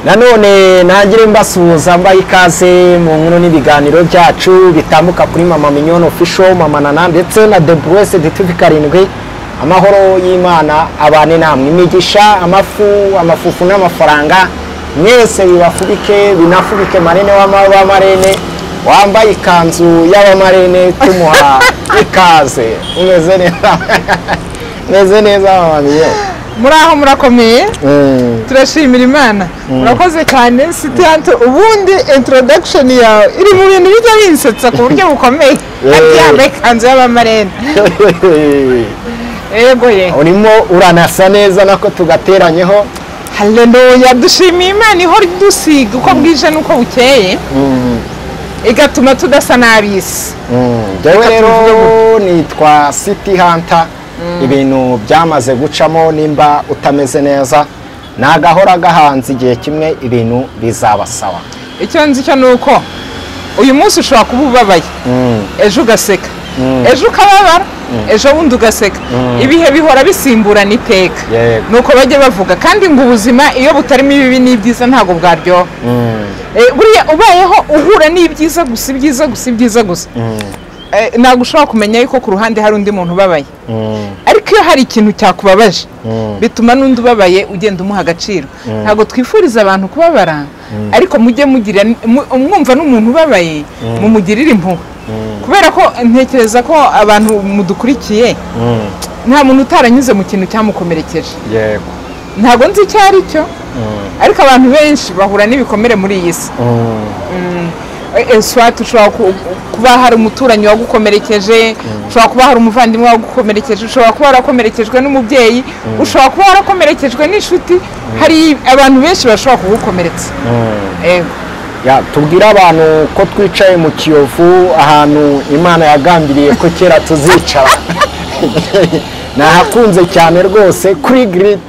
Nanone ntangire mbasuhuza, mbaha ikaze mu nkuru n'ibiganiro byacu bitambuka kuri Mama Mignone Official, Mama Nana ndetse na The Blessed TV 7. Amahoro y'Imana abane namwe, imigisha, amafu, amafufu n'amafaranga mwese bibafubike, binafubike marene w'amarene wambaye ikanzu y'abamarene, tumuha ikaze. Umeze neza? Meze neza, Mama Mignone. Muri aho murakomeye? Turashimira Imana. Murakoze cyane, City Hunter. Ubundi introduction yawe iri mu bintu bijya binsetsa ku buryo bukomeye, ati yambaye ikanzu y'abamarene. Yego ye. Urimo uranasa neza, nako tugateranyeho. Haleluya, dushimiye Imana ihora idusiga uko bwije n'uko bukeye, igatuma tudasa n'ab'isi. Njyewe Reka rero tuvuge. Nitwa City Hunter. Ibintu byamaze gucamo. Nimba utameze neza, nagahora gahanze, igihe kimwe ibintu bizaba sawa. Icyo nzi cyo ni uko uyu munsi ushobora kuba ubabaye, ejo ugaseka, ejo ukababara, ejo bundi ugaseka. Ibihe bihora bisimburana iteka. Nuko bajya bavuga kandi ngo ubuzima iyo butarimo ibibi n'ibyiza ntabwo bwaryoha. Buriya ubayeho uhura n'ibyiza gusa, ibyiza gusa, ibyiza gusa, ntabwo ushobora kumenya yuko ku ruhande hari undi muntu ubabaye. Ariko iyo hari ikintu cyakubabaje, bituma n'undi ubabaye ugenda umuha agaciro. Ntabwo twifuriza abantu kubabara, ariko mujye mugira mwumva n'umuntu ubabaye mumugirire impuhwe, kubera ko ntekereza ko abantu mudukurikiye nta muntu utaranyuze mu kintu cyamukomerekeje. Ntabwo nzi icyo ari cyo, ariko abantu benshi bahura n'ibikomere muri iyi si. Soit ushobora kuba hari umuturanyi wagukomerekeje, ushobora kuba hari umuvandimwe wagukomerekeje, ushobora kuba warakomerekejwe n'umubyeyi, ushobora kuba warakomerekejwe n'inshuti. Hari abantu benshi bashobora kugukomeretsa. Yego. Ya, tubwire abantu ko twicaye mu Kiyovu, ahantu Imana yagambiriye ko kera tuzicara. Nahakunze cyane rwose kuri Great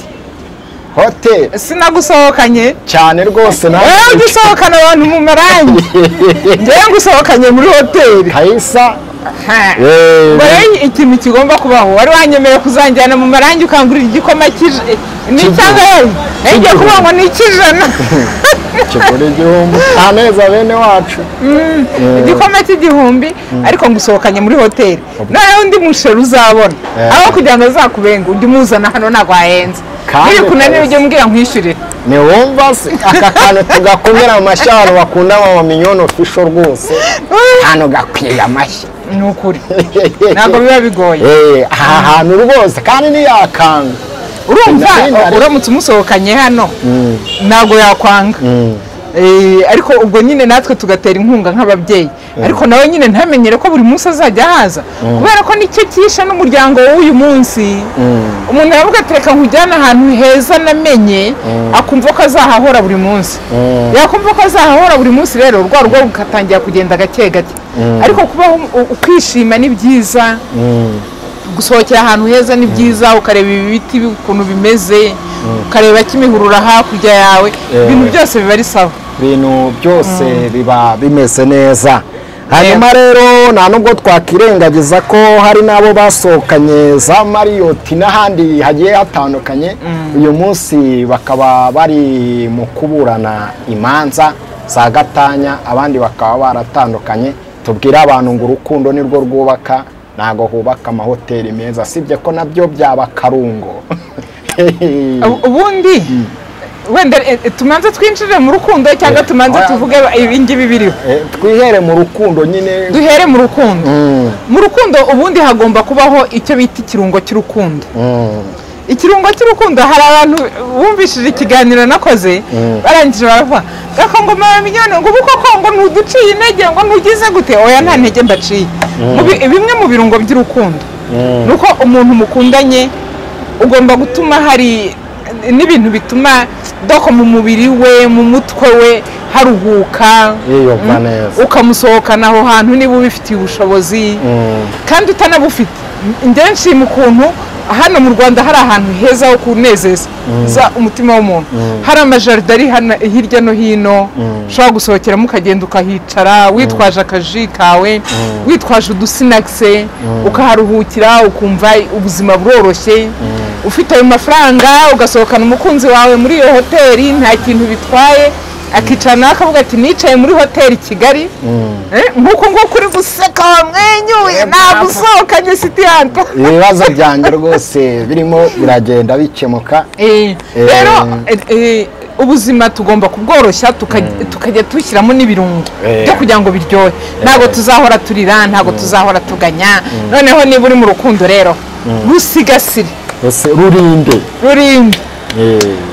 Hotel. Sinagusohokanye? Cyane rwose. Wowe ujya usohokana abantu mu marangi, njyewe ngusohokanye muri hoteli. Kayisa. Ha. Ngo rero ikintu kigomba kubaho, wari wanyemereye kuzanjyana mu marangi ukangurira igikoma ni cyangwa yewe nagiye kuvuga ngo ni icy'ijana. Kigura 1000 nta neza bene wacu. Igikoma cy'igihumbi, ariko ngusohokanye muri hoteli. Noneho undi musheri uzabona, aho kugira ngo azakubenga, ujye umuzana hano, ntabwo hahenze. Kandi nibikunanira kabisa. ujye umbwira nkwishyurire. Ntiwumva se? Aka kantu tugakomera mu mashyi, abantu bakunda Mama Mignone Official rwose, hano gakwiye amashyi. Ni ukuri, ntabwo biba bigoye. Aha hantu rwose kandi ntiyakanga. Urumva, uramutse umusohokanye hano ntabwo yakwanga. Ariko ubwo nyine natwe tugatera inkunga nk'ababyeyi, ariko nawe nyine ntamenyere ko buri munsi azajya ahaza, kubera ko nicyo cyishe n'umuryango w'uyu munsi. Umuntu aravuga ati: "Reka nkujyane ahantu heza namenye," akumva ko azahahora buri munsi. Yakumva ko azahahora buri munsi rero, rwa rugo rugatangira kugenda gake gake. Ariko kubaho ukishima ni byiza, gusohokera ahantu heza ni byiza, ukareba ibi biti ukuntu bimeze, ukareba Kimihurura hakurya yawe, ibintu byose biba ari sawa. Ibintu byose biba bimeze neza. Hanyuma rero nta nubwo twakirengagiza ko hari n'abo basohokanye za Marriott n'ahandi hagiye hatandukanye, uyu munsi bakaba bari mu kuburana imanza za gatanya, abandi bakaba baratandukanye. Tubwire abantu ngo urukundo nirwo rwubaka, ntabwo hubaka amahoteli meza, sibye ko nabyo byaba akarungo. Ubundi wenda tumanze twinjire mu rukundo cyangwa tumanze Oya. tuvuge ibingibi biriho? Twihere mu rukundo nyine. Duhere mu rukundo. Mu rukundo ubundi hagomba kubaho icyo bita ikirungo cy'urukundo. Ikirungo cy'urukundo, hari abantu bumvishije ikiganiro nakoze, barangije baravuga gako ngo: "Mama Mignone, ngo ubu koko ngo ntuduciye intege, ngo ntugize gute?" Oya, nta ntege mbaciye. Bimwe mu birungo by'urukundo ni uko umuntu mukundanye ugomba gutuma hari n'ibintu bituma doko mu mubiri we, mu mutwe we haruhuka. Yiyumva neza. Ukamusohokana aho hantu niba ubifitiye ubushobozi, kandi utanabufite, njye nshima ukuntu hano mu Rwanda hari ahantu heza ho kunezeza za umutima w'umuntu. Hari amajardin ari hano hirya no hino ushobora gusohokeramo, ukagenda ukahicara witwaje akaji kawe, witwaje udusnacks, ukaharuhukira, ukumva ubuzima buroroshye. Ufite ayo mafaranga ugasohokana umukunzi wawe muri iyo hoteli, nta kintu bitwaye, akicara nawe akavuga ati nicaye muri hoteli Kigali, nk'uko nguko uri guseka wamwenyuye, nagusohokanye sitiyanto. Ibibazo byanjye rwose birimo biragenda bikemuka. Rero ubuzima tugomba kubworoshya, tukajya tushyiramo n'ibirungo byo kugira ngo biryohe. Ntabwo tuzahora turira, ntabwo tuzahora tuganya. Noneho niba uri mu rukundo rero rusigasire, rurinde, rurinde.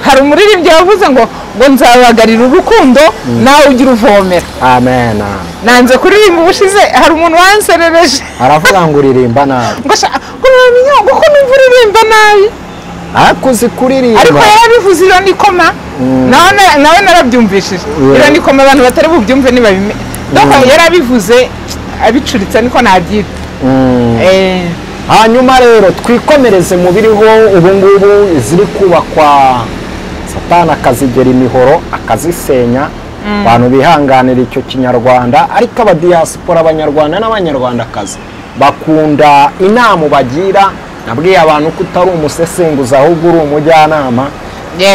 Hari umuririmbyi wavuze ngo nzabagarira urukundo nawe ugira uvomera. Amen. Nanze kuririmba ubushize hari umuntu wanserereje aravuga ngo uririmba nabi, ngo ngo ko numva uririmba nabi, akuzi kuririmba, ariko yarabivuze ironikoma, nawe narabyumvishije ironikoma, abantu batari bubyumve nibabime. Donc yarabivuze abicuritse niko nabyita. Hanyuma rero twikomereze mu biriho ubu ngubu ziri kubakwa, Satani akazigera imihoro akazisenya, abantu bihanganira icyo kinyarwanda, ariko abadiaspora abanyarwanda n'abanyarwandakazi bakunda inama bagira. Nabwiye abantu ko utari umusesenguzi ahubwo uri umujyanama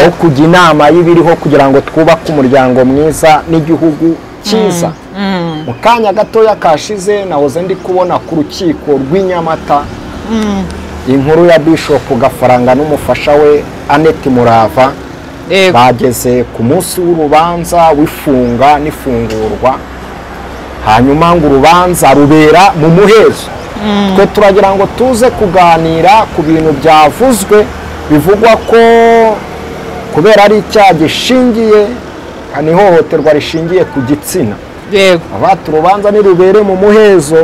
wo kujya inama y'ibiriho kugira ngo twubake umuryango mwiza n'igihugu cyiza. Mu kanya gatoya kashize nahoze ndi kubona ku rukiko rw'inyamata inkuru ya Bishop Gafaranga n'umufasha we Annette Murava, bageze ku munsi w'urubanza w'ifunga n'ifungurwa, hanyuma ngo urubanza rubera mu muhezo. Twe turagira ngo tuze kuganira ku bintu byavuzwe bivugwa ko kubera ari icyaha gishingiye, ni ihohoterwa rishingiye ku gitsina. Abata urubanza nirubere mu muhezo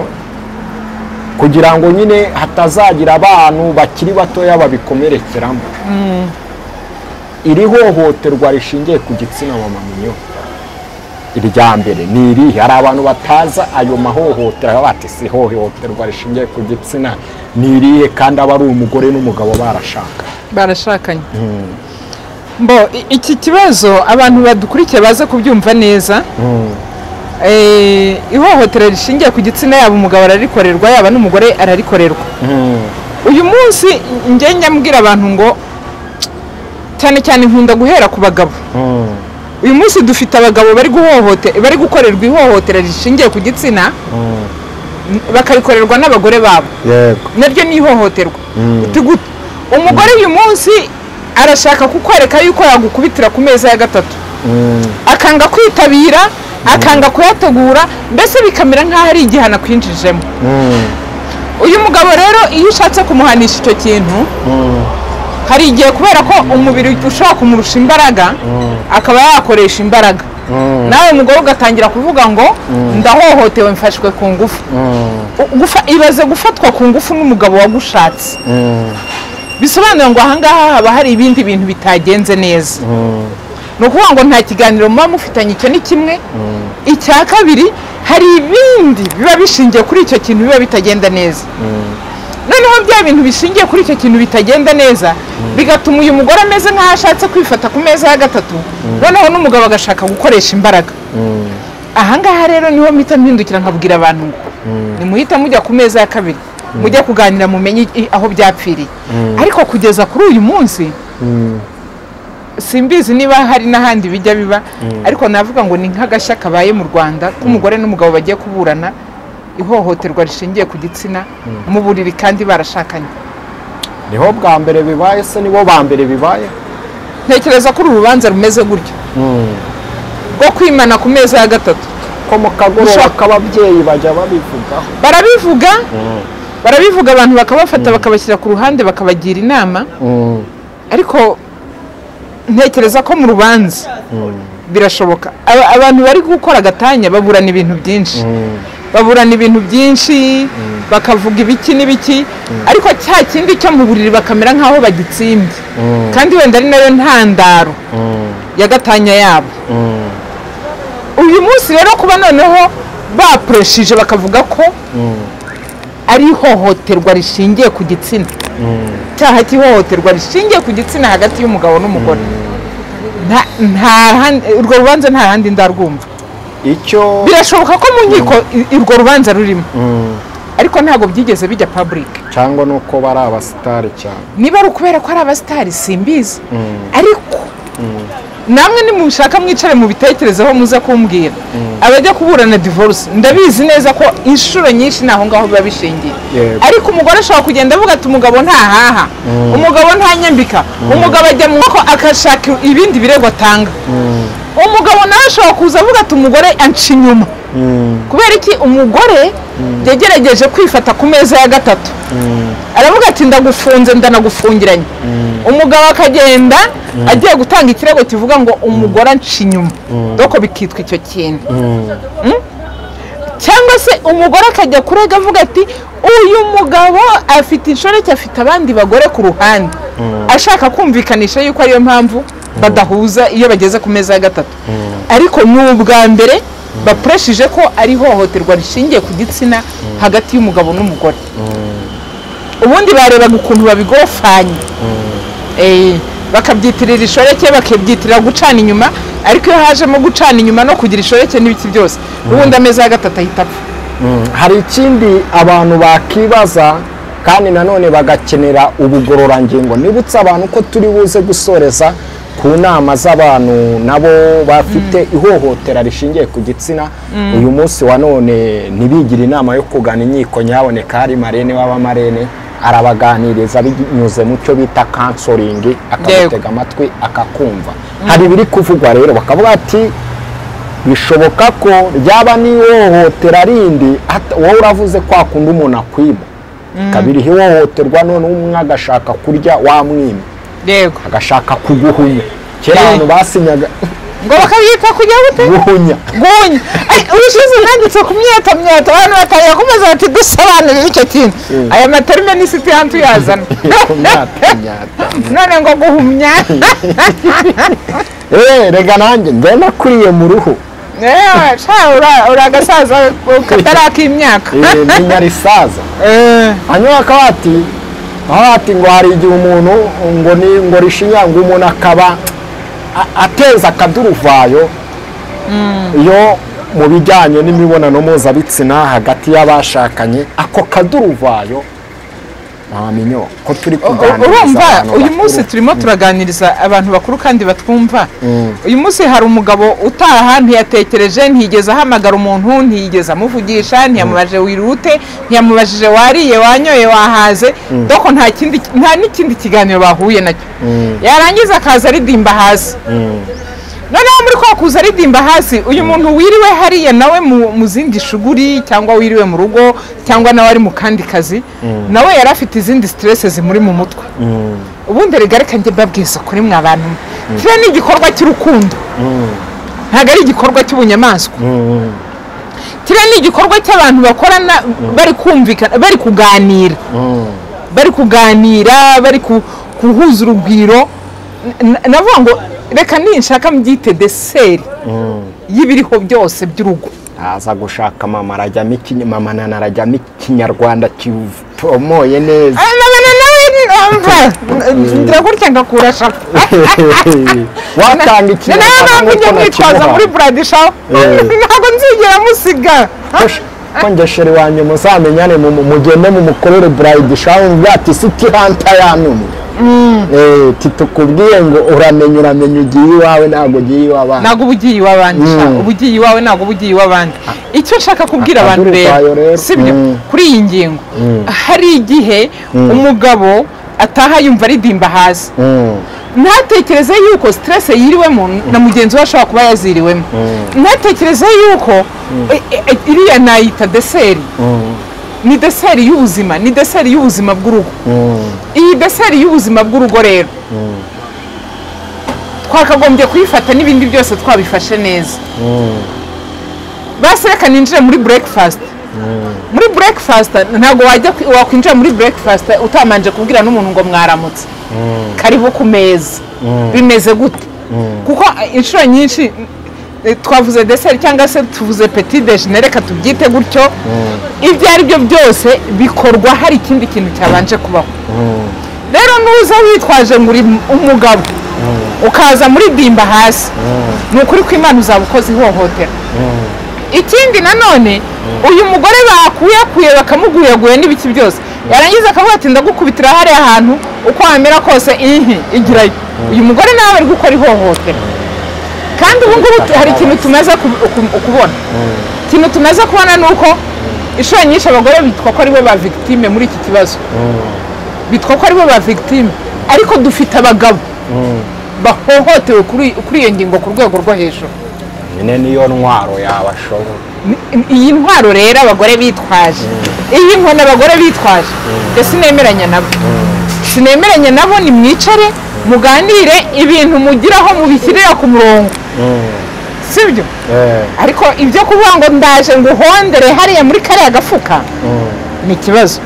kugira ngo nyine hatazagira abantu bakiri batoya babikomerekeramo. Iri hohoterwa rishingiye ku gitsina, mama Minyo, irya mbere ni irihe? Hari abantu bataza ayo mahohotera bati si hohoterwa rishingiye ku gitsina ni irihe, kandi aba ari umugore n'umugabo barashakanye. Mbo iki kibazo abantu badukurikiye baze kubyumva neza. Ihohotera rishingiye ku gitsina yaba umugabo ararikorerwa yaba n'umugore ararikorerwa. Uyu munsi njye nyambwira abantu ngo cyane cyane nkunda guhera ku bagabo. Uyu munsi dufite abagabo bari guhohote, bari gukorerwa ihohotera rishingiye ku gitsina, bakarikorerwa n'abagore babo. Naryo ni ihohoterwa. Umugore uyu munsi arashaka kukwereka yuko yagukubitira ku meza ya gatatu, akanga kwitabira, akanga kuyategura, mbese bikamera nk'aho ari igihano akwinjijemo. Uyu mugabo rero iyo ushatse kumuhanisha icyo kintu, hari igihe kubera ko umubiri ushobora kumurusha imbaraga, akaba yakoresha imbaraga, nawe mugore ugatangira kuvuga ngo ndahohotewe mfashwe ku ngufu. Ibaze gufatwa ku ngufu n'umugabo wagushatse. Bisobanura ngo ahangaha haba hari ibindi bintu bitagenze neza. Ni ukuvuga ngo nta kiganiro muba mufitanye, icyo ni kimwe. Icya kabiri, hari ibindi biba bishingiye kuri icyo kintu biba bitagenda neza. Noneho bya bintu bishingiye kuri icyo kintu bitagenda neza bigatuma uyu mugore ameze nk'aho ashatse kwifata ku meza ya gatatu, noneho n'umugabo agashaka gukoresha imbaraga. Ahangaha rero niho mpita mpindukira nkabwira abantu ngo nimuhita mujya ku meza ya kabiri, mujye kuganira mumenye aho byapfiriye. Ariko kugeza kuri uyu munsi simbizi niba hari n'ahandi bijya biba, ariko navuga ngo ni nk'agashya kabaye mu Rwanda k'umugore n'umugabo bagiye kuburana ihohoterwa rishingiye ku gitsina mu buriri kandi barashakanye. Niho bwa mbere bibaye se? Nibo ba mbere bibaye? Ntekereza ko uru rubanza rumeze gutyo rwo kwimana ku meza ya gatatu, ko mu kagoroba k'ababyeyi bajya babivugaho. Barabivuga, barabivuga, abantu bakabafata bakabashyira ku ruhande bakabagira inama, ariko ntekereza ko mu rubanza birashoboka. Abantu bari gukora agatanya baburana ibintu byinshi, baburana ibintu byinshi, bakavuga ibiki n'ibiki, ariko cya kindi cyo mu buriri bakamera nk'aho bagitsimbye, kandi wenda ari nayo ntandaro ya gatanya yabo. Uyu munsi rero kuba noneho bapreshije bakavuga ko ari ihohoterwa rishingiye ku gitsina, icyaha cy'ihohoterwa rishingiye ku gitsina hagati y'umugabo n'umugore, urwo rubanza nta handi ndarwumva. Icyo birashoboka ko mu nkiko urwo rubanza rurimo, ariko ntabwo byigeze bijya public. Cyangwa nuko bari abasitari cyane. Niba ari ukubera ko ari abasitari simbizi, ariko namwe nimushaka mwicare mu bitekerezeho muze kumbwira. Abajya kuburana divorce ndabizi neza ko inshuro nyinshi naho ngaho biba bishingiye. Ariko umugore ashobora kugenda avuga ati umugabo ntahaha, umugabo ntanyambika, umugabo ajya mu moko akashaka ibindi birego atanga. Umugabo nawe ashobora kuza avuga ati umugore anca inyuma. Kubera iki? Umugore yagerageje kwifata ku meza ya gatatu, aravuga ati ndagufunze ndanagufungiranye. Umugabo akagenda agiye gutanga ikirego kivuga ngo umugore anca inyuma, doko bikitwa icyo kintu. Cyangwa se umugore akajya kurega avuga ati uyu mugabo afite inshoreke, afite abandi bagore ku ruhande, ashaka kumvikanisha yuko ariyo mpamvu badahuza iyo bageze ku meza ya gatatu. Ariko ni ubwa mbere bapreshije ko ari ihohoterwa rishingiye ku gitsina hagati y'umugabo n'umugore. Ubundi barebaga ukuntu babigofanye, bakabyitirira ishoreke, bakabyitirira gucana inyuma. Ariko iyo hajemo gucana inyuma no kugira ishoreke n'ibiki byose, ubundi ameza ya gatatu ahita apfa. Hari ikindi abantu bakibaza kandi nanone bagakenera ubugororangingo. Nibutse abantu ko turi buze gusoreza ku nama z'abantu nabo bafite ihohotera rishingiye ku gitsina. Uyu munsi wa none ntibigira inama yo kugana inkiko, nyaboneka hari marene w'abamarene arabaganiriza binyuze mu cyo bita counseling, akagutega amatwi akakumva. Hari ibiri kuvugwa rero bakavuga ati bishoboka ko ryaba n'ihohotera rindi. Wowe uravuze kwa kundi umuntu akwiba kabiri ihohoterwa, none umwe agashaka kurya wamwima, yego agashaka kuguhunya. Kera abantu basinyaga ngo bakabyita kujya gute? Guhunya. Guhunya. Ubushize nanditse ku myata myata abantu batangira kumbaza bati dusobanurire icyo kintu. Aya materme ni city hantu yazana. Ku myata myata. None ngo guhumya. Rega nanjye nge nakuriye mu ruhu. Sha uragasaza kataraka imyaka. Ni nyarisaza. Hanyuma akaba ati ngo hari igihe umuntu ngo ni ngo rishinya ngo umuntu akaba ateza akaduruvayo iyo mu bijyanye n'imibonano mpuzabitsina hagati y'abashakanye, ako kaduruvayo ntaminyo ko turi kuganiriza. Urumva uyu munsi turimo turaganiriza abantu bakuru kandi batwumva. Uyu munsi hari umugabo utaha ntiyatekereje, ntiyigeze ahamagara umuntu, ntiyigeze amuvugisha, ntiyamubajije wirute, ntiyamubajije wariye, wanyoye, wahaze, doko nta kindi, nta n'ikindi kiganiro bahuye nacyo. Yarangiza akaza aridimba hasi. Noneho muri kwa kuza aridimba hasi, uyu muntu wiriwe hariya nawe mu zindi shuguri, cyangwa wiriwe mu rugo, cyangwa nawe ari mu kandi kazi, nawe yari afite izindi stress zimuri mu mutwe. Ubundi rega reka njye mbabwiza kuri mwe abantu, kiriya ni igikorwa cy'urukundo, ntabwo ari igikorwa cy'ubunyamaswa. Kiriya ni igikorwa cy'abantu bakorana bari kumvikana, bari kuganira, bari kuganira, bari kuhuza urugwiro. Navuga ngo reka ninshaka mbyite deseri y'ibiriho byose by'urugo. Aza gushaka mama arajyamo mama nana arajyamo ikinyarwanda kivomoye neza. Mama nawe ngira gutya ngakura shaka. Watanga ikinyarwanda nk'uko mwitwaza muri bride shower, ntabwo nzigera musiga. Ko njye sheri wanjye muzamenyane mugende mumukorere bride shower, ati city hunter yanumye. Titukubwiye ngo uramenye uramenye ugiye iwawe, ntabwo ugiye iw'abandi. Ntabwo uba ugiye iw'abandi, uba ugiye iwawe, ntabwo uba ugiye iw'abandi. Icyo nshaka kubwira abantu rero sibyo, kuri iyi ngingo, hari igihe umugabo ataha yumva aridimba hasi, ntatekereze yuko stress yiriwemo na mugenzi we ashobora kuba yaziriwemo, ntatekereze yuko iriya nayita deseri, ni deseri y'ubuzima, ni deseri y'ubuzima bw'urugo. Iyi deseri y'ubuzima bw'urugo rero twakagombye kuyifata n'ibindi byose twabifashe neza. Basi reka ninjire muri breakfast. Muri breakfast ntabwo wajya wakwinjira muri breakfast utamanje kubwira n'umuntu ngo mwaramutse, karibu ku meza, bimeze gute? Kuko inshuro nyinshi twavuze dessert cyangwa se tuvuze petit déjeuner, reka tubyite gutyo, ibyo ari byo byose bikorwa hari ikindi kintu cyabanje kubaho. Rero nuza witwaje ngo uri umugabo ukaza muri dimba hasi, ni ukuri ko Imana uzaba ukoze ihohotera. Ikindi nanone uyu mugore bakuyakuye bakamuguyaguye n'ibiki byose, Yarangiza akavuga ati ndagukubitira hariya hantu uko wamera kose igirayo. Uyu mugore nawe ari gukora ihohotera. Kandi ubu ngubu hari ikintu tumaze kubona. Ikintu tumaze kubona ni uko inshuro nyinshi abagore bitwa ko aribo ba victime muri iki kibazo. Bitwa ko aribo ba victime, ariko dufite abagabo bahohotewe kuri iyo ngingo ku rwego rwo hejuru. Nyine niyo ntwaro yabashobora. Iyi ntwaro rero abagore bitwaje, iyi nkoni abagore bitwaje, ndetse sinemeranya nabo. Sinemeranya nabo, ni mwicare muganire ibintu mugiraho mubishyirira ku murongo. Sibyo? Ariko ibyo kuvuga ngo ndaje ngo uhondere hariya muri kariya gafuka ni ikibazo.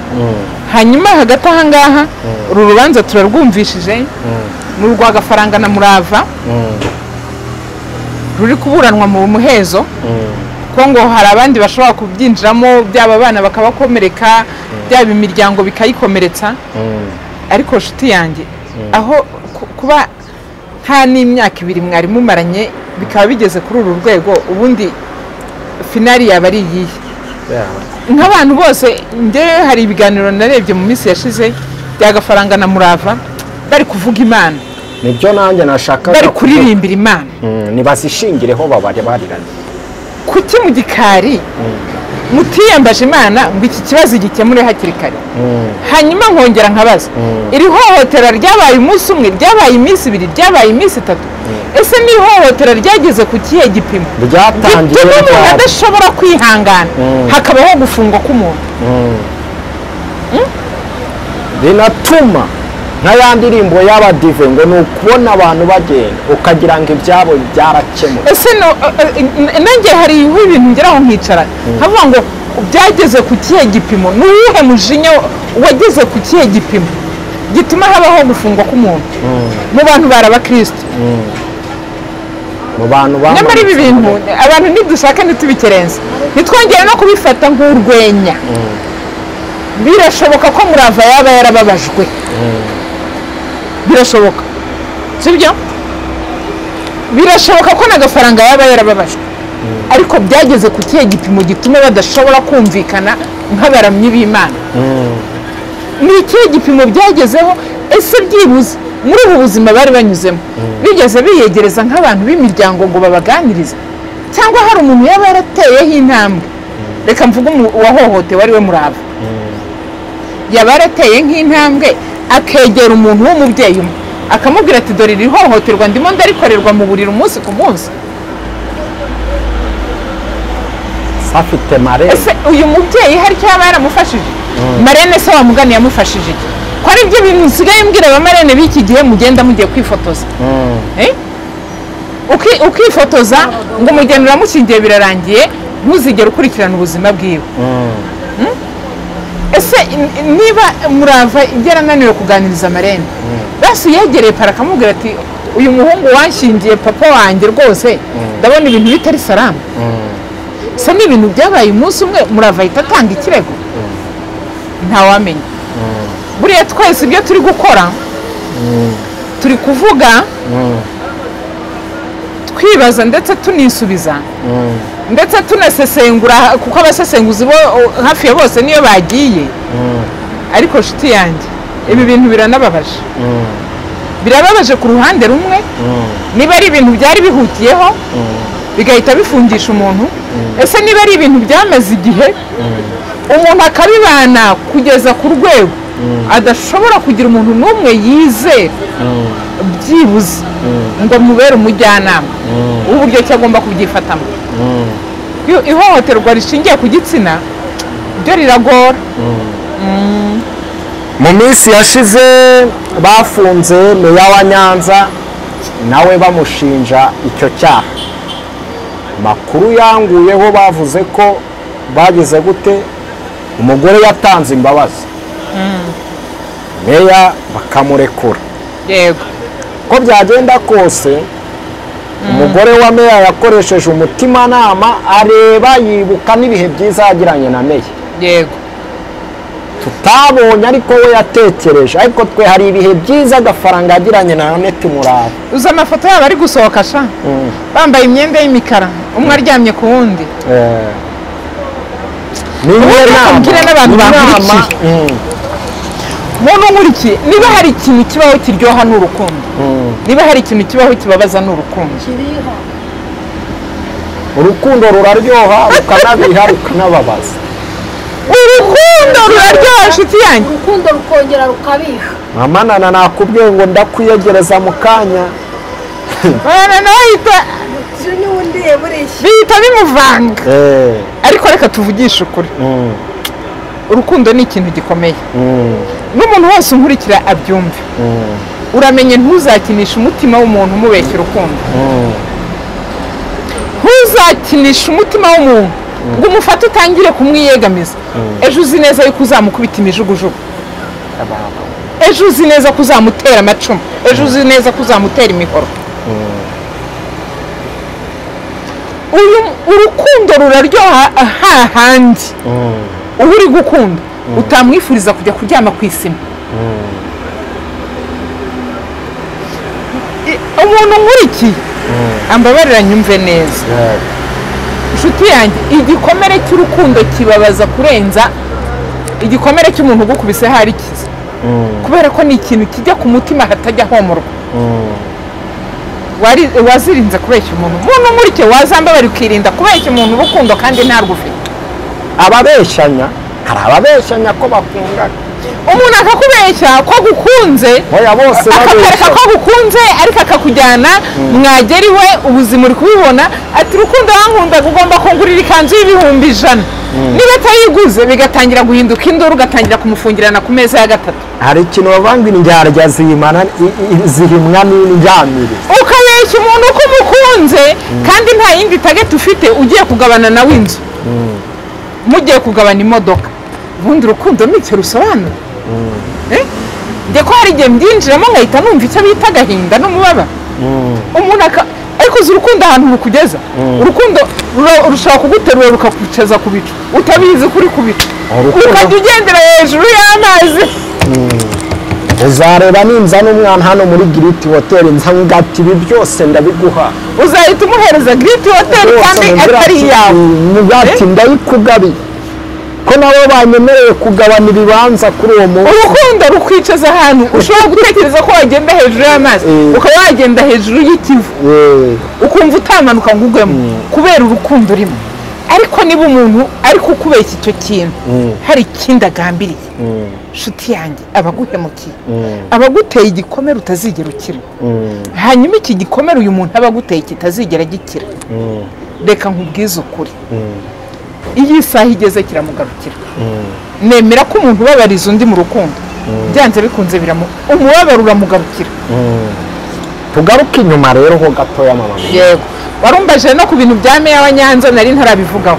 Hanyuma hagati aha ngaha uru rubanza turarwumvishije, ni urwa Gafaranga na Murava ruri kuburanwa mu muhezo, kuko ngo hari abandi bashobora kubyinjiramo, byaba abana bakabakomereka, byaba imiryango bikayikomeretsa. Ariko nshuti yanjye, aho kuba nta n'imyaka ibiri mwari mumaranye bikaba bigeze kuri uru rwego, ubundi finali yaba ari iyihe? Nk'abantu bose, njyewe hari ibiganiro narebye mu minsi yashize bya Gafaranga na Murava bari kuvuga Imana. Nibyo nanjye nashakaga, bari kuririmbira Imana. Nibazishingireho babarirane. Kuki mu gikari mutiyambaje Imana ngo iki kibazo gikemure hakiri kare? Hanyuma nkongera nkabaza, iri hohotera ryabaye umunsi umwe, ryabaye iminsi ibiri, ryabaye iminsi itatu, ese ni ihohotera ryageze ku kihe gipimo? Ryatangiye umuntu adashobora kwihangana, hakabaho gufungwa k'umuntu. Binatuma nka ya ndirimbo y'abadive ngo ni ukubona abantu bagenda ukagira ngo ibyabo byarakemutse. Ese nanjye hari ibintu ngeraho nkicara nkavuga ngo byageze ku kihe gipimo? Ni uwuhe mujinya wageze ku kihe gipimo gituma habaho gufungwa k'umuntu mu bantu bari abakristo? Mu bantu nyamara ibi bintu abantu nidushaka ntitubikerenze, ntitwongere no kubifata nk'urwenya. Birashoboka ko Murava yaba yarababajwe. Birashoboka, sibyo? Birashoboka ko na Gafaranga yaba yarababajwe, ariko byageze ku kihe gipimo gituma badashobora kumvikana nk'abaramyi b'Imana? Ni ikihe gipimo byagezeho? Ese byibuze muri ubu buzima bari banyuzemo bigeze biyegereza nk'abantu b'imiryango ngo babaganirize, cyangwa hari umuntu yaba yarateyeho intambwe? Reka mvuge uwahohotewe ari we Murava, yaba yarateye nk'intambwe akegera umuntu w'umubyeyi umwe akamubwira ati dore iri hohoterwa ndimo ndarikorerwa mu buriri umunsi ku munsi. Afite marene. Ese uyu mubyeyi hari icyo yaba yaramufashije? Marene se wamugani yamufashije iki? Ko ari byo bintu nsigaye mbwira abamarene b'iki gihe, mugenda mugiye kwifotoza. Ukifotoza ngo umugeni uramushyingiye birarangiye, ntuzigere ukurikirana ubuzima bwiwe. Ese niba Murava yarananiwe kuganiriza marene, basi yegereye para akamubwira ati uyu muhungu wanshingiye papa wanjye rwose ndabona ibintu bitari salamu. Se ni ibintu byabaye umunsi umwe, Murava ahita atanga ikirego? Ntawamenya. Buriya twese ibyo turi gukora turi kuvuga twibaza ndetse tunisubiza ndetse tunasesengura, kuko abasesenguzi bo hafi ya bose niyo bagiye. Ariko nshuti yanjye, ibi bintu biranababaje. Birababaje ku ruhande rumwe, niba ari ibintu byari bihutiyeho bigahita bifungisha umuntu. Ese niba ari ibintu byamaze igihe umuntu akabibana kugeza ku rwego adashobora kugira umuntu n'umwe yizera byibuze ngo mubere umujyanama w'uburyo ki agomba kubyifatamo. Ihohoterwa rishingiye ku gitsina byo riragora. Mu minsi yashize bafunze meya wa Nyanza nawe bamushinja icyo cyaha. Makuru yanguyeho bavuze ko bagize gute, umugore yatanze imbabazi, meya bakamurekura. Yego, ko byagenda kose umugore wa meya yakoresheje umutimanama areba yibuka n'ibihe byiza yagiranye na meya. Yego, tutabonye ariko we yatekereje, ariko twe hari ibihe byiza Gafaranga yagiranye na Annette Murava. Uzi amafoto yabo ari gusohoka sha, bambaye imyenda y'imikara, umwe aryamye ku wundi. Ni n'abantu bankurikiye. Muntu nkurikiye, niba hari ikintu kibaho kiryoha ni urukundo, niba hari ikintu kibaho kibabaza ni urukundo. Urukundo ruraryoha rukanabiha rukanababaza. Urukundo ruraryoha nshuti yanjye, urukundo rukongera rukabiha. Mama Nana nakubwiye ngo ndakwiyegereza mu kanya. Mama nawe bihita bimuvanga. Ariko reka tuvugishe ukuri, urukundo ni ikintu gikomeye. N'umuntu wese unkurikira abyumve. Uramenye ntuzakinishe umutima w'umuntu umubeshya urukundo. Ntuzakinishe umutima w'umuntu ngo umufate utangire kumwiyegamiza. Ejo uzi neza yuko uzamukubita imijugujugu, ejo uzi neza ko uzamutera amacumu, ejo uzi neza ko uzamutera imihoro. Urukundo ruraryoha hahandi uba uri gukunda utamwifuriza kujya kuryama ku isima. Umuntu nkurikiye ambabarira nyumve neza inshuti yanjye, igikomere cy'urukundo kibabaza kurenza igikomere cy'umuntu ugukubise hari kiza, kubera ko ni ikintu kijya ku mutima hatajya homorwa. Wazirinze kubeshya umuntu. Umuntu nkurikiye wazambabara ukirinda kubeshya umuntu urukundo kandi ntarwo ufite. Ababeshanya, hari ababeshanya ko bakundana. Umuntu akakubeshya ko agukunze, akakwereka ko agukunze ariko akakujyana mwagera iwe ubuzima uri kubibona, ati urukundo wankundaga ugomba kungurira ikanzu y'100,000. Niba atayiguze bigatangira guhinduka induru, ugatangira kumufungirana ku meza ya gatatu. Hari ikintu bavanga indyarya zihimwa n'indyamire. Ukabeshya umuntu ko umukunze kandi nta yindi target ufite, ugiye kugabana nawe inzu, mugiye kugabana imodoka. Ubundi urukundo ni icyo rusobanura. Njye ko hari igihe mbyinjiramo nkahita numva icyo bita agahinda n'umubabaro. Umuntu ariko uzi urukundo ahantu rukugeza. Urukundo rushobora kuguterura rukakwicaza ku bicu utabizi kuri ku bicu, ukajya ugendera hejuru y'amazi. Uzareba ninza n'umwana hano muri Giriti Hotel nza ngati ibi byose ndabiguha. Uzahita umuhereza Giriti Hotel kandi atari iyawe. Ngati ndayikugabiye ko nabo banyemereye kugabana ibibanza kuri uwo munsi. Urukundo rukwicaza ahantu ushobora gutekereza ko wagenda hejuru y'amazi, ukaba wagenda hejuru y'ikivu, ukumva utamanuka ngo ugwemo kubera urukundo urimo. Ariko niba umuntu ari kukubeshya icyo kintu hari ikindi agambiriye, nshuti yanjye abaguhemukiye, abaguteye igikomere utazigera ukira. Hanyuma iki gikomere uyu muntu aba aguteye kitazigera gikira, reka nkubwize ukuri, iyi isaha igeze kiramugarukira. Nemera ko umuntu ubabariza undi mu rukundo byanze bikunze umubabaro uramugarukira. Tugaruke inyuma rero ho gatoya mama. Yego, warumbaje no ku bintu bya meya wa Nyanza nari ntarabivugaho.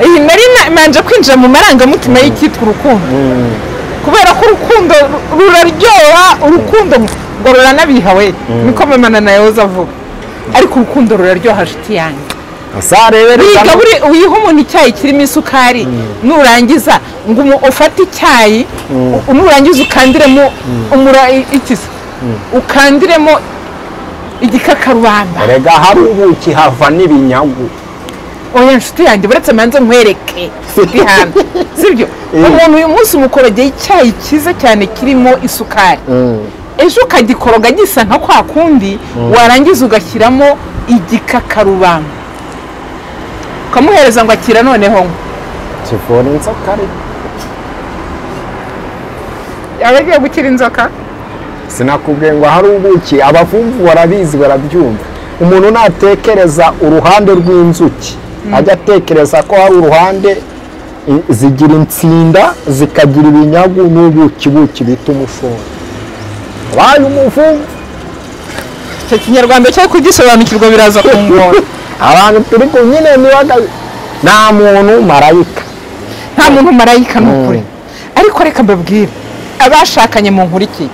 Iyi nari manje kwinjira mu marangamutima y'icyitwa urukundo, kubera ko urukundo ruraryoha, urukundo ngo ruranabiha we, niko mama Nana yahoze avuga. Ariko urukundo ruraryoha nshuti yanjye. Wiha umuntu icyayi kirimo isukari, nurangiza ngo ufate icyayi, nurangiza ukandiremo ukandiremo igikakarubamba. Erega hari ubuki hava n'ibinyagu. Oya nshuti yanjye, buretse manze nkwereke hano, sibyo? Umuntu uyu munsi umukorogeye icyayi cyiza cyane kirimo isukari, ejo ukagikoroga gisa nka kwa kundi, warangiza ugashyiramo igikakarubamba ukamuhereza ngo akira noneho ngo kivura inzoka. Yaba agiye gukira inzoka? Sinakubwiye ngo hari ubuki, abavumvu barabizi barabyumva. Umuntu natekereza uruhande rw'inzuki ajya atekereza ko hari uruhande zigira insinda zikagira ibinyagu n'ubuki buki bita umushongi. Baye umuvumvu. Icyo kinyarwanda cyo kugisobanukirwa biraza kungora. Abantu turi ku nyine nta muntu marayika, nta muntu marayika ni ukuri. Ariko reka mbabwire abashakanye mu nkurikiye,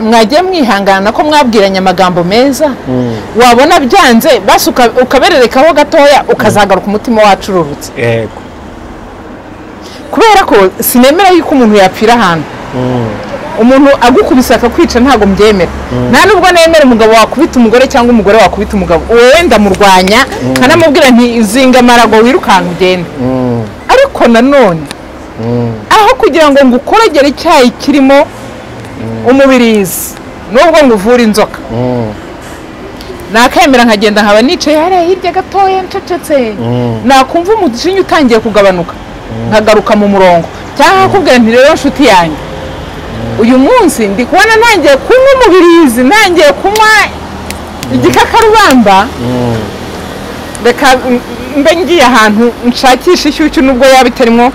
mwagiye mwihangana ko mwabwiranye amagambo meza, wabona byanze basi ukabererekaho gatoya ukazagaruka umutima wacururutse. Yego, kubera ko sinemera yuko umuntu yapfira ahantu. Umuntu agukubise akakwica ntabwo mbyemera. Nta nubwo nemera umugabo wakubita umugore cyangwa umugore wakubita umugabo, wowe ndamurwanya nkanamubwira nti zinga amarago wirukanka ugende. Ariko nanone Aho kugira ngo ngukorogere icyayi kirimo umubirizi nubwo nguvura inzoka, nakemera nkagenda nkaba nicaye hariya hirya gatoya ncecetse, nakumva umujinya utangiye kugabanuka nkagaruka mu murongo, cyangwa nkakubwira nti rero nshuti yanjye, uyu munsi ndi kubona ntangiye kunywa umubirizi, ntangiye kunywa igikakarubamba, reka mbe ngiye ahantu nshakisha ishyushyu nubwo yaba itarimo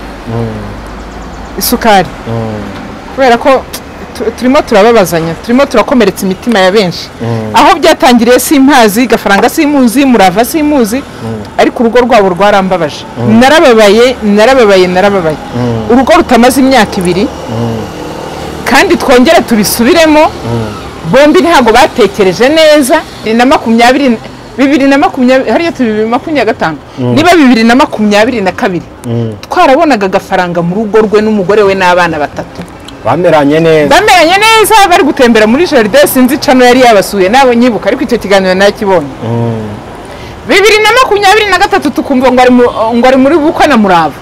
isukari, kubera ko turimo turababazanya, turimo turakomeretsa imitima ya benshi. Aho byatangiriye simpazi, Gafaranga simuzi, Murava simuzi, ariko urugo rwabo rwarambabaje. Narababaye, narababaye, narababaye. Urugo rutamaze imyaka 2, kandi twongere tubisubiremo, bombi ntabwo batekereje neza. Na 20 2020 hariya turi 2025, niba 2022 twarabonaga Gafaranga mu rugo rwe n'umugore we n'abana 3 bameranye neza, bameranye neza, bari gutembera muri jardin, sinzi cano yari yabasuye nabo nyibuka, ariko icyo kiganiro nakibonye. 2023 tukumva ngo ari muri bukwe na Murava.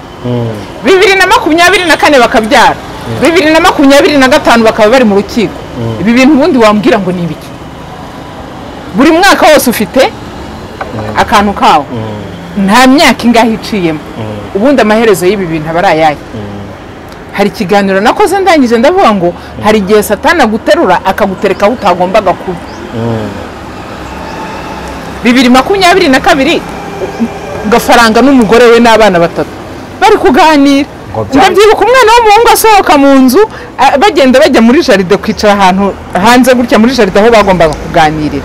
2024 bakabyara, 2025 bakaba bari mu rukiko. Ibi bintu ubundi wambwira ngo ni ibiki? Buri mwaka wose ufite akantu kawo, nta myaka ingahe iciyemo. Ubundi amaherezo y'ibi bintu aba ari ayahe? Hari ikiganiro nakoze ndangije ndavuga ngo hari igihe Satani aguterura akagutereka aho utagombaga kuba. 2022 Gafaranga n'umugore we n'abana 3 bari kuganira. Ndabyibuka umwana w'umuhungu asohoka mu nzu, bagenda bajya muri jardin kwicara ahantu hanze gutya muri jardin aho bagombaga kuganirira.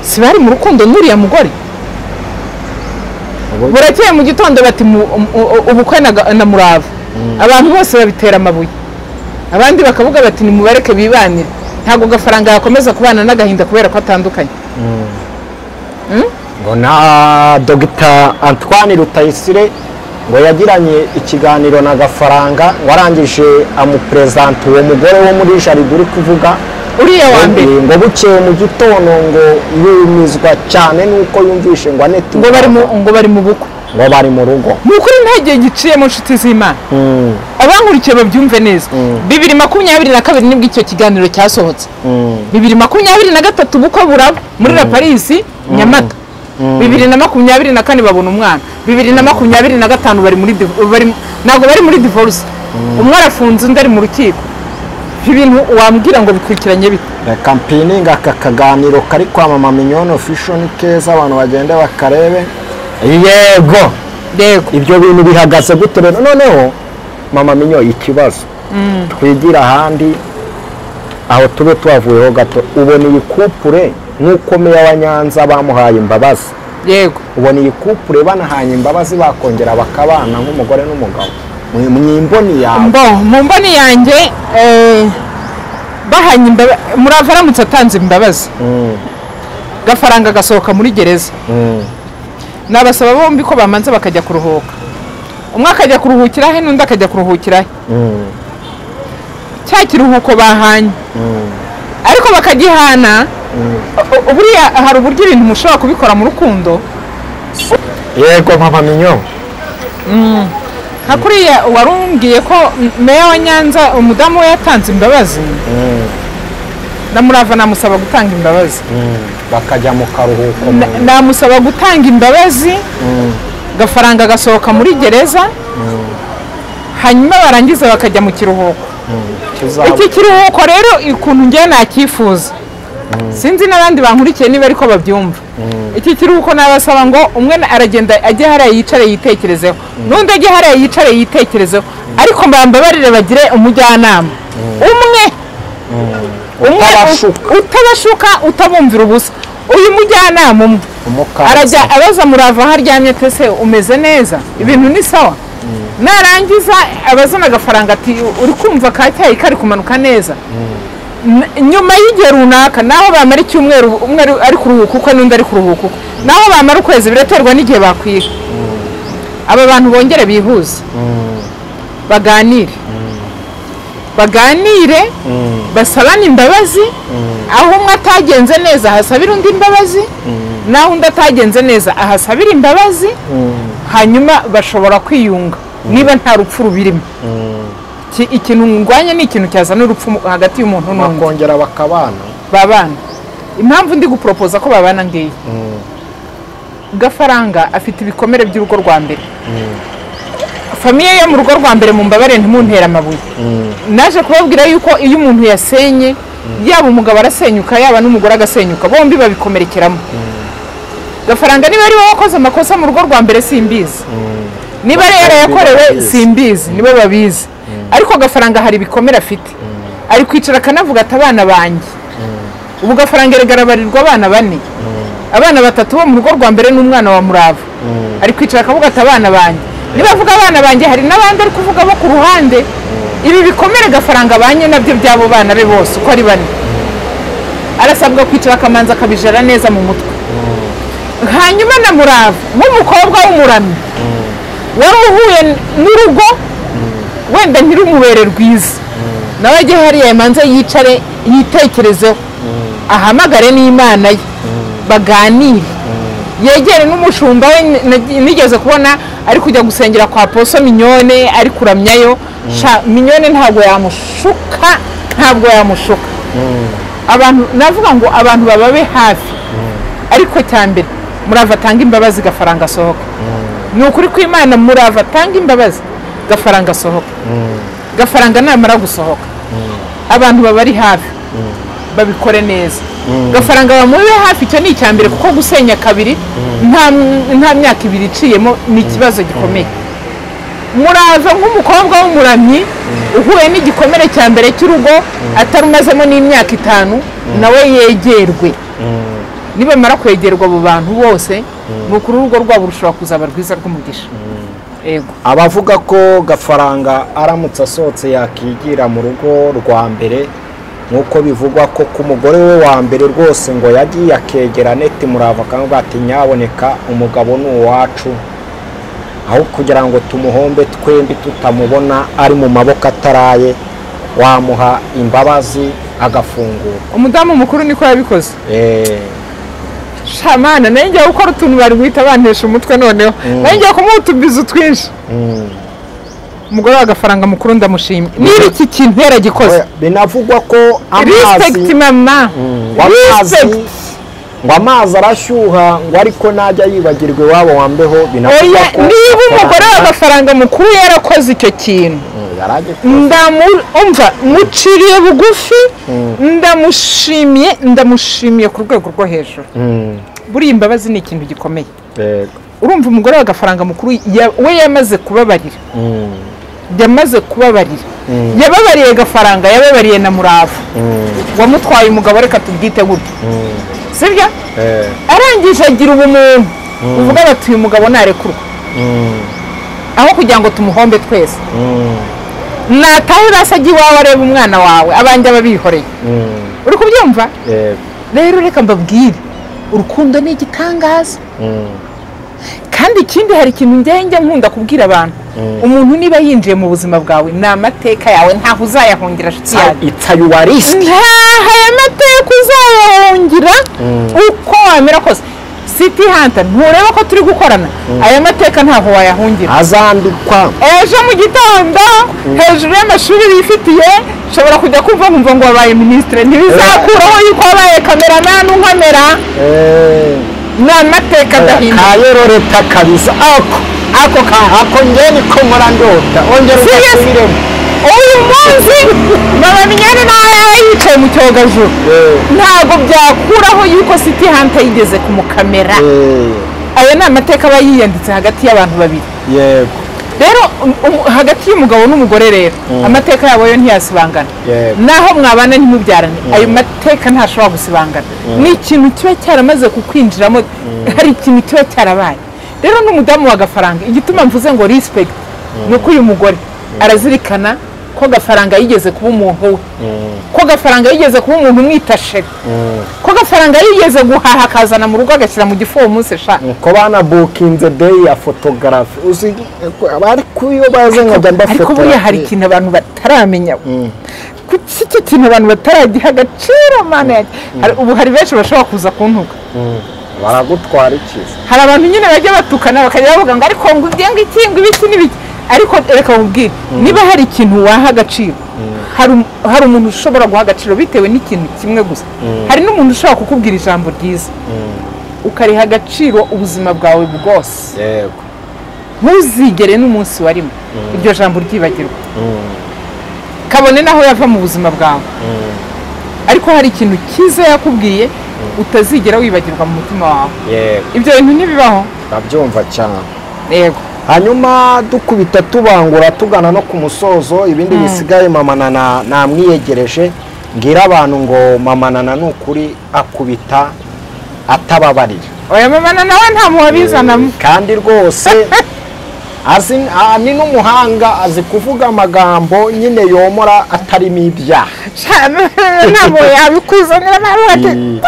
Si bari mu rukundo n'uriya mugore? Burakeye mu gitondo bati ubukwe na Murava. Abantu bose babitera amabuye, abandi bakavuga bati nimubareke bibanire, ntabwo Gafaranga yakomeza kubana n'agahinda kubera ko atandukanye. Ngo na Dr Antoine Rutayisire ngo yagiranye ikiganiro na Gafaranga, ngo arangije amupresenta uwo mugore wo muri jardin uri kuvuga uriya wa mbere, ngo bukeye mu gitondo ngo yumizwa cyane nuko yumvishe ngo Aneti ngo bari mu bukwe, ngo bari mu rugo. Ni ukuri nta gihe giciyemo nshuti z'Imana, abankurikiye babyumve neza. 2022 nibwo icyo kiganiro cyasohotse. 2023 ubukwe buraba muri La Paris Nyamata. 2024 babona umwana. 2025 bari muri ntabwo bari muri divorce, umwe arafunze undi ari mu rukiko. Ibintu wambwira ngo bikurikiranye bite? Reka mpininga aka kaganiro kari kwa Mama Mignone Official ni keza, abantu bagende bakarebe. Yego, yego, ibyo bintu bihagaze gute rero? Noneho Mama Mignone, ikibazo twigira ahandi aho tube twavuyeho gato, ubona iyi couple nk'uko meya wa Nyanza bamuhaye imbabazi, yego, ubona iyi couple banahanye imbabazi bakongera bakabana nk'umugore n'umugabo mu mboni yawe? Mu mboni yanjye bahanye imbabazi, Murava aramutse atanze imbabazi, Gafaranga agasohoka muri gereza, nabasaba bombi ko bamanza bakajya kuruhuka, umwe akajya kuruhukira he n'undi akajya kuruhukira he. Cya kiruhuko bahanye ariko bakagihana. Buriya hari uburyo ibintu mushobora kubikora mu rukundo. Yego Mama Mignone, nka kuriya warumbwiye ko meya wa Nyanza umudamu we yatanze imbabazi, na Murava namusaba gutanga imbabazi, bakajya mu karuhuko. Namusaba gutanga imbabazi, Gafaranga agasohoka muri gereza, hanyuma barangiza bakajya mu kiruhuko. Iki kiruhuko rero ukuntu njye nakifuza, sinzi n'abandi bankurikiye niba ariko babyumva. Iki kiruhuko nabasaba ngo umwe aragenda ajye hariya yicare yitekerezeho, n'undi ajye hariya yicare yitekerezeho, ariko mbambabarire bagire umujyanama umwe utabashuka, utabumvira ubusa. Uyu mujyanama umwe arajya abaza Murava aho aryamye, tese umeze neza, ibintu ni sawa. Narangiza abazana Agafaranga ati uri kumva ka cyayi kari kumanuka neza. Nyuma y'igihe runaka, naho bamara icyumweru umwe ari kuruhuka ukwe n'undi ari kuruhuka ukwe, naho bamara ukwezi, biraterwa n'igihe bakwiga. Aba bantu bongere bihuze, baganire, baganire, basabane imbabazi. Aho umwe atagenze neza ahasabira undi imbabazi, naho undi atagenze neza ahasabira imbabazi, hanyuma bashobora kwiyunga niba nta rupfu rubirimo. Ikintu ngwanye ni ikintu cyazana urupfu hagati y'umuntu n'undi. Bakongera bakabana. Babana. Impamvu ndi gupropoza ko babana ngiye. Gafaranga afite ibikomere by'urugo rwa mbere. Famiye yo mu rugo rwa mbere mumbabare ntimuntera amabuye. Naje kubabwira yuko iyo umuntu yasenye yaba umugabo arasenyuka yaba n'umugore agasenyuka bombi babikomerekeramo. Gafaranga niba ari wowe wakoze amakosa mu rugo rwa mbere simbizi. Niba ari yarayakorewe simbizi, nibo babizi. Ariko Gafaranga hari ibikomere afite. Ari kwicara akanavuga ati abana banjye. Ubu Gafaranga erega abana bane. Abana batatu bo mu rugo rwa mbere n'umwana wa Murava. Ari kwicara akavuga ati abana banjye. Niba avuga abana banjye hari n'abandi ari kuvuga bo ku ruhande. Ibi bikomere Gafaranga banye nabyo byabo bana be bose uko ari bane. Arasabwa kwicara akamanza akabijara neza mu mutwe. Hanyuma na Murava nk'umukobwa w'umuramyi wari uhuye n'urugo wenda ntirumubere rwiza, nawe ajye hariya yamanze yicare yitekerezeho, ahamagare n'Imana ye baganire, yegere n'umushumba we. Nigeze kubona ari kujya gusengera kwa Poso Mignone ari kuramyayo. Mignone ntabwo yamushuka, ntabwo yamushuka. Abantu navuga ngo abantu bababe hafi, ariko cyambere Murava atanga imbabazi Gafaranga asohoka. Ni ukuri kw'Imana Murava atanga imbabazi Gafaranga asohoka. Gafaranga namara gusohoka abantu babari hafi babikore neza. Gafaranga bamube hafi, icyo ni icyambere, kuko gusenya kabiri nta myaka ibiri iciyemo ni ikibazo gikomeye. Murava nk'umukobwa w'umuramyi uhuye n'igikomere cya mbere cy'urugo atarumazemo n'imyaka 5, nawe yegerwe. Nibamara kwegerwa abo bantu bose ni ukuri urugo rwabo rushobora kuzaba rwiza rw'umugisha. Yego. Abavuga ko Gafaranga aramutse asohotse yakigira mu rugo rwa mbere, nk'uko bivugwa ko ku mugore we wa mbere rwose ngo yagiye akegera Neti Murava akavuga ati nyaboneka umugabo ni uwacu, aho kugira ngo tumuhombe twembi tutamubona ari mu maboko ataraye, wamuha imbabazi agafungura. Umudamu mukuru niko yabikoze. Shamana nanjye gukora utuntu bari guhita bantesha umutwe noneho. Nanjye kumutubiza twinshi. Umugore wa Gafaranga mukuru ndamushimye. Niba iki kintu yaragikoze. Binavugwa ko amazi respect mama. Respect. Ngo amazi arashyuha ngo ariko najya yibagirwe wabo wambeho. Binavugwa ko niba umugore wa Gafaranga mukuru yarakoze icyo kintu. Ndamumva muciriye bugufi, ndamushimiye, ndamushimiye ku rwego rwo hejuru. Buriya imbabazi ni ikintu gikomeye. Urumva umugore wa Gafaranga mukuru we yamaze kubabarira. Yamaze kubabarira. Yababariye Gafaranga, yababariye na Murava. Wamutwaye umugabo reka tubyite gutyo. Sibyo? Arangije agira ubumuntu. Uvuga bati uyu mugabo narekurwa. Aho kugira ngo tumuhombe twese. Natahe basajya iwawe areba umwana wawe abanjye ababihoreye. Uri kubyumva? Rero reka mbabwire, urukundo ni igitangaza. Kandi ikindi hari ikintu njye nkunda kubwira abantu. Umuntu niba yinjiye mu buzima bwawe ni amateka yawe, ntaho uzayahungira nshuti yawe. It's your risk. Ntaho aya mateka uzayahungira uko wamera kose. City Hunter ntureba ko turi gukorana, aya mateka ntaho wayahungira, azandikwa ejo mu gitondo hejuru y'amashuri bifitiye. Nshobora kujya kumva nkumva ngo wabaye ministre, ntibizakuraho yuko wabaye cameraman unkamera. Ni amateka adahinduka. Kayororeta kabisa. Ako ako njye niko nkora ndota. Ongera ugasubiremo. Uyu munsi Mama Mignone nawe yicaye mu cyogajuru, ntabwo byakuraho yuko City Hunter yigeze kumukamera. Aya ni amateka aba yiyanditse hagati y'abantu babiri. Yego. Rero hagati y'umugabo n'umugore rero amateka yabo yo ntiyasibangana. Naho mwabana ntimubyarane, ayo mateka ntashobora gusibangana. Ni ikintu kiba cyaramaze kukwinjiramo, hari ikintu kiba cyarabaye. Rero n'umudamu wa Gafaranga, igituma mvuze ngo respect, nuko uyu mugore arazirikana ko Gafaranga yigeze kuba umuntu we, ko Gafaranga yigeze kuba umuntu umwitashe, ko Gafaranga yigeze guhaha akazana mu rugo agashyira mu gifu uwo munsi sha. Ko bana bookinze day ya photography uzi bari kuyo baze nkajya mbafotora. Ariko buriya hari ikintu abantu bataramenya. Kuki icyo kintu abantu bataragiha agaciro mana yanjye? Ubu hari benshi bashobora kuza kuntuka. Baragutwara iki? Hari abantu nyine bajya batukana bakajya bavuga ngo ariko ngo ibyo ngiki ngo ibiki n'ibiki. Ariko reka nkubwire, niba hari ikintu waha agaciro, hari umuntu ushobora guha agaciro bitewe n'ikintu kimwe gusa. Hari n'umuntu ushobora kukubwira ijambo ryiza ukariha agaciro ubuzima bwawe bwose. Yego. Ntuzigere n'umunsi warimo iryo jambo ryibagirwa, kabone naho yava mu buzima bwawe, ariko hari ikintu cyiza yakubwiye utazigera wibagirwa mu mutima wawe. Yego. Ibyo bintu ntibibaho. Ndabyumva cyane. Yego. Hanyuma dukubita tubangura tugana no ku musozo, ibindi bisigaye Mama Nana namwiyegereje, ngira abantu ngo Mama Nana ni ukuri akubita atababarira. Oya, Mama Nana we nta muwabizanamo. Kandi rwose azi, ni n'umuhanga, azi kuvuga amagambo nyine yomora atarimo ibyaha. Ntabwo yabikuzanira nawe.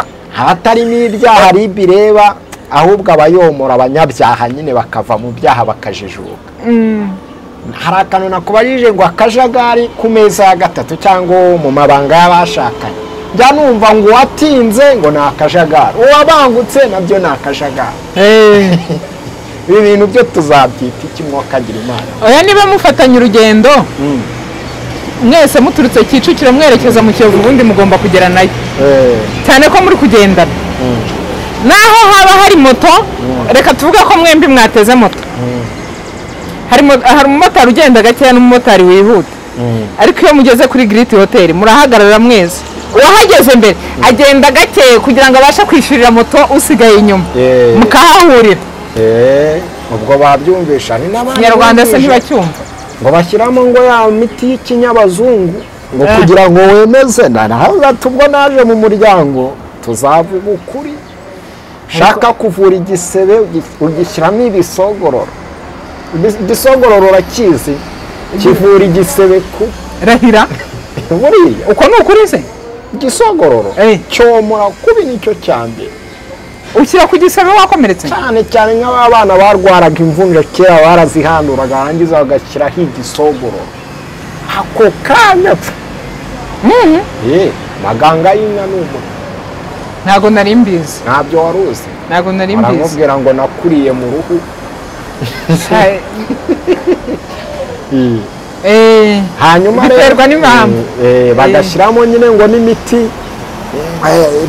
Atarimo ibyaha bireba, ahubwo abayomora abanyabyaha nyine bakava mu byaha bakajijuka. Hari akantu nakubajije ngo akajagari ku meza ya gatatu cyangwa mu mabanga y'abashakanye, njya numva ngo uwatinze ngo ni akajagari, uwabangutse nabyo ni akajagari. Ibi bintu byo tuzabyita iki mwokagira Imana? Oya, niba mufatanye urugendo mwese muturutse Kicukiro mwerekeza mu Kiyovu, ubundi mugomba kugera nayo, cyane ko muri kugendana. Naho haba hari moto, reka tuvuge ko mwembi mwateze moto, hari umumotari ugenda gakeya n'umumotari wihuta, ariko iyo mugeze kuri Great Hotel murahagarara mwese. Uwahageze mbere agenda gake kugira ngo abashe kwishyurira moto usigaye inyuma, mukahahurira. Ubwo babyumvisha ni n'abandi Kinyarwanda se ntibacyumva, ngo bashyiramo ngo ya miti y'ikinyabazungu ngo kugira ngo wemeze. Ubwo naje mu muryango tuzavuga ukuri. Shaka kuvura igisebe ugishyiramo ibisogororo. Igisogororo urakizi, kivura igisebe ku rahira. Buriya uko ni ukuri se? Igisogororo cyomora kubi nicyo cyambere. Ushyira ku gisebe wakomeretse cyane cyane nk'abana barwaraga imvunja kera, barazihanduraga barangiza bagashyiraho igisogororo ako kanya. Maganga y'inka ni umuntu. Ntabwo nari mbizi. Ntabyo wari uzi. Ntabwo nari mbizi. Baramubwira ngo nakuriye mu ruhu. Hanyuma biterwa n'impamvu bagashyiramo nyine ngo n'imiti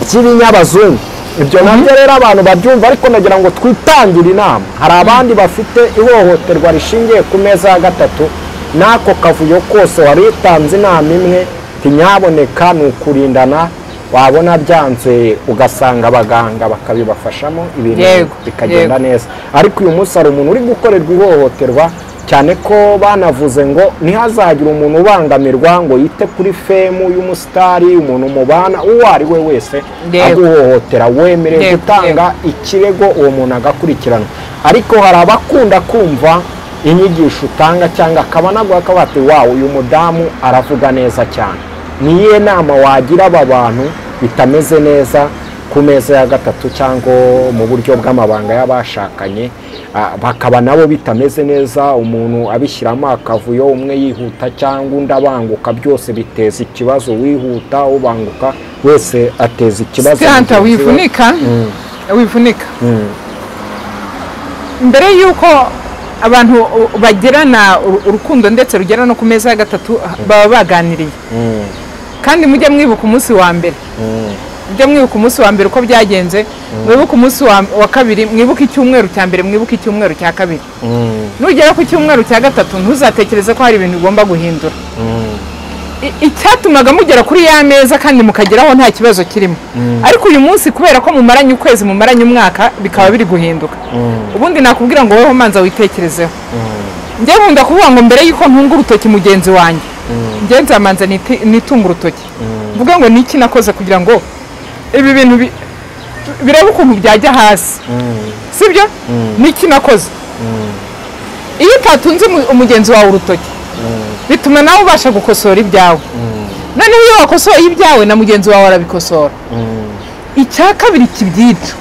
by'ibinyabazungu. Ibyo nabyo rero abantu babyumva, ariko nagira ngo twitangire inama. Hari abandi bafite ihohoterwa rishingiye ku meza ya gatatu, n'ako kavuyo kose wari utanze inama imwe ntinyaboneka, ni ukurindana. Wabona byanze ugasanga abaganga bakabibafashamo, ibintu bikagenda neza. Ariko uyu munsi hari umuntu uri gukorerwa ihohoterwa, cyane ko banavuze ngo ntihazagire umuntu ubangamirwa ngo yite kuri femu y'umusitari, umuntu mubana uwo ari we wese aguhohotera wemerewe gutanga ikirego, uwo muntu agakurikiranwa. Ariko hari abakunda kumva inyigisho utanga cyangwa akaba naguha akabati, wawe uyu mudamu aravuga neza cyane. Niye nama wagira aba bantu bitameze neza ku meza ya gatatu cyangwa mu buryo bw'amabanga y'abashakanye, bakaba nabo bitameze neza, umuntu abishyiramo akavuyo, umwe yihuta cyangwa undi abanguka, byose biteza ikibazo. Wihuta ubanguka wese ateza ikibazo. Santa wivunika, wivunika. Mbere yuko abantu bagirana urukundo ndetse rugera no ku meza ya gatatu, baba baganiriye. Kandi mujye mwibuka umunsi wa mbere, mujye mwibuka umunsi wa mbere uko byagenze, mwibuke umunsi wa kabiri, mwibuke icyumweru cya mbere, mwibuke icyumweru cya kabiri. Nugera ku cyumweru cya gatatu ntuzatekereze ko hari ibintu ugomba guhindura. Icyatumaga mugera kuri ya meza kandi mukageraho nta kibazo kirimo, ariko uyu munsi kubera ko mumaranye ukwezi, mumaranye umwaka, bikaba biri guhinduka. Ubundi nakubwira ngo wowe manza witekerezeho. Njye nkunda kuvuga ngo mbere yuko ntunga urutoki mugenzi wanjye, njye nzamanza nitunga urutoki, mvuge ngo niki nakoze kugira ngo ibi bintu birebe ukuntu byajya hasi, sibyo? Niki nakoze? Iyo utatunze umugenzi wawe urutoki bituma nawe ubasha gukosora ibyawe. Noneho iyo wakosoye ibyawe na mugenzi wawe arabikosora. Icya kabiri kibyica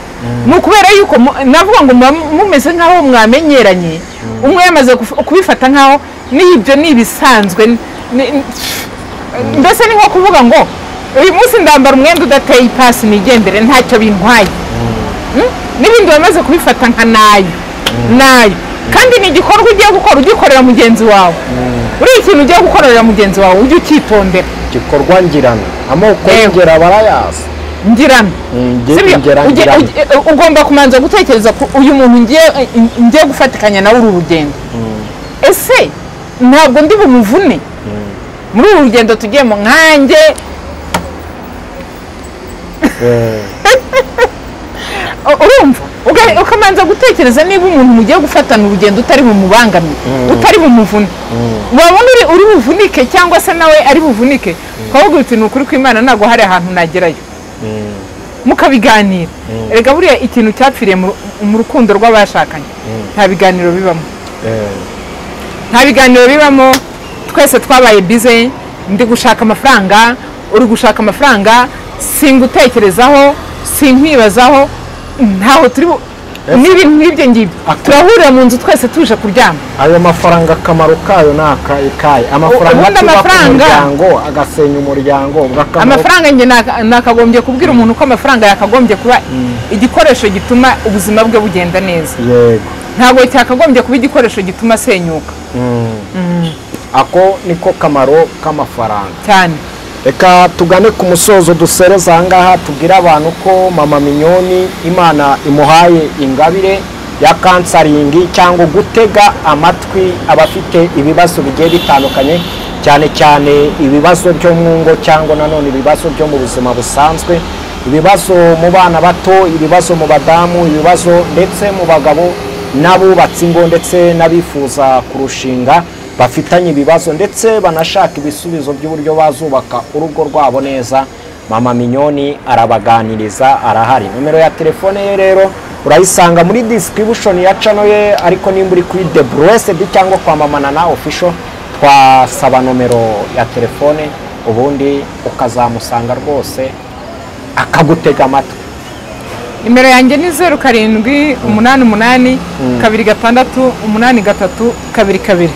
ni ukubera yuko navuga ngo mumeze nk'aho mwamenyeranye, umwe yamaze kubifata nk'aho n'ibyo ni ibisanzwe, mbese ni nko kuvuga ngo uyu munsi ndambara umwenda udateye ipasi nigendere ntacyo bintwaye, n'ibindi bamaze kubifata nka nayo nayo. Kandi ni igikorwa ugiye gukora ugikorera mugenzi wawe. Buriya ikintu ugiye gukorera mugenzi wawe ujye ucyitondera. Igikorwa ngirana, amoko y'ingera barayazi. Ngirana. Ugomba kumanza gutekereza ko uyu muntu ngiye gufatikanya nawe uru rugendo. Ese ntabwo ndi bumuvune muri uru rugendo tugiyemo nkanjye? Urumva ukamanza gutekereza niba umuntu mugiye gufatana urugendo utari bumubangamire, utari bumuvune. Wabona uri buvunike cyangwa se nawe ari buvunike, ukavuga uti ni ukuri kw'Imana ntabwo hari ahantu nagerayo. Mukabiganira. Erega buriya ikintu cyapfiriye mu rukundo rw'abashakanye nta biganiro bibamo. Nta biganiro bibamo, twese twabaye bize, ndi gushaka amafaranga, uri gushaka amafaranga, singutekerezaho, sinkwibazaho, ntaho turi n'ibintu nk'ibyo ngibyo. Turahurira mu nzu twese tuje kuryama. Ayo mafaranga akamaro kayo ni akaye. Amafaranga atubaka umuryango, agasenya umuryango. Amafaranga njye nakagombye kubwira umuntu ko amafaranga yakagombye kuba igikoresho gituma ubuzima bwe bugenda neza. Yego. Ntabwo cyakagombye kuba igikoresho gituma asenyuka. Ako niko kamaro k'amafaranga. Cyane. Reka tugane ku musozo dusereza aha ngaha, tubwire abantu ko Mama Mignonne Imana imuhaye ingabire ya kansaringi cyangwa gutega amatwi abafite ibibazo bigiye bitandukanye, cyane cyane ibibazo byo mu ngo cyangwa nanone ibibazo byo mu buzima busanzwe, ibibazo mu bana bato, ibibazo mu badamu, ibibazo ndetse mu bagabo n'abubatsi ingo ndetse n'abifuza kurushinga bafitanye ibibazo ndetse banashaka ibisubizo by'uburyo bazubaka urugo rwabo neza. Mama Mignonne arabaganiriza, arahari. Nomero ya telefone ye rero urayisanga muri description ya channel ye, ariko nimba uri kuri The Blessed cyangwa kwa Mama Nana Official twasaba nomero ya telefone, ubundi ukazamusanga rwose akagutega amatwi. Nimero yanjye ni 0 7 8 8 2 6 8 3 2 2.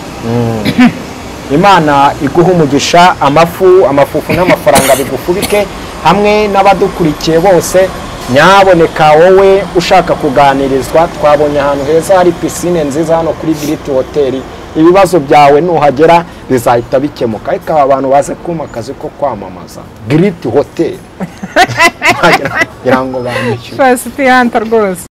Imana iguha umugisha, amafu amafufu n'amafaranga bigufubike hamwe n'abadukurikiye bose. Nyaboneka wowe ushaka kuganirizwa, twabonye ahantu heza hari piscine nziza hano kuri Great Hotel. Ibibazo byawe nuhagera bizahita bikemuka. Ariko aba bantu baze kuma akazi ko kwamamaza Great Hotel ngira ngo banyishyure. Rwose.